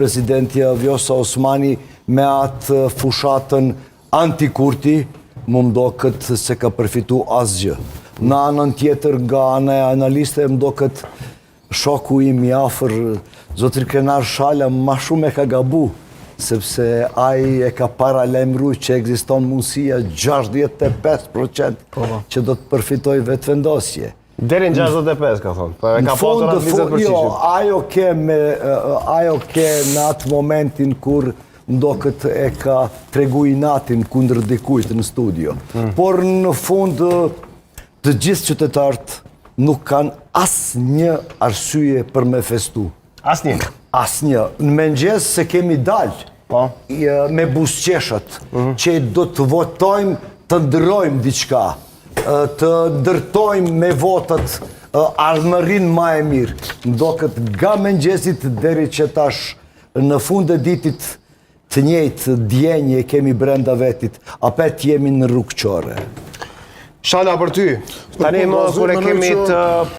Presidentja Vjosa Osmani me atë fushatën anti-Kurti, mu m'doket s'e ka përfitu asgjë. Në anën tjetër nga ana e analistëve m'doket shoku im i afër, zotri Krenar Shala, ma shumë e ka gabu, sepse ai e ka paralajmëru që ekziston mundësia 65% Po, po. që do të përfitojë Vetëvendosje. Deri në 65 ka thonë, po e ka patur atë 20 për Jo, ajo ke me ajo ke në atë momentin kur m'doket e ka tregu inatin kundër dikujt në studio. Hmm. Por në fund të gjithë qytetarët nuk kanë asnjë arsye për me festu. Asnjë. Asnjë. Në mëngjes se kemi dalë po. me buzëqeshjet, mm që do të votojmë të ndërrojmë diçka, të ndërtojmë me votat ardhmërinë ma e mirë. M'doket nga mëngjesit deri që tash në fund e ditit të njëjtë ndjenjë e kemi brenda vetit, apet jemi në rrugë qorre. Shala për ty, tani më kur e kemi të...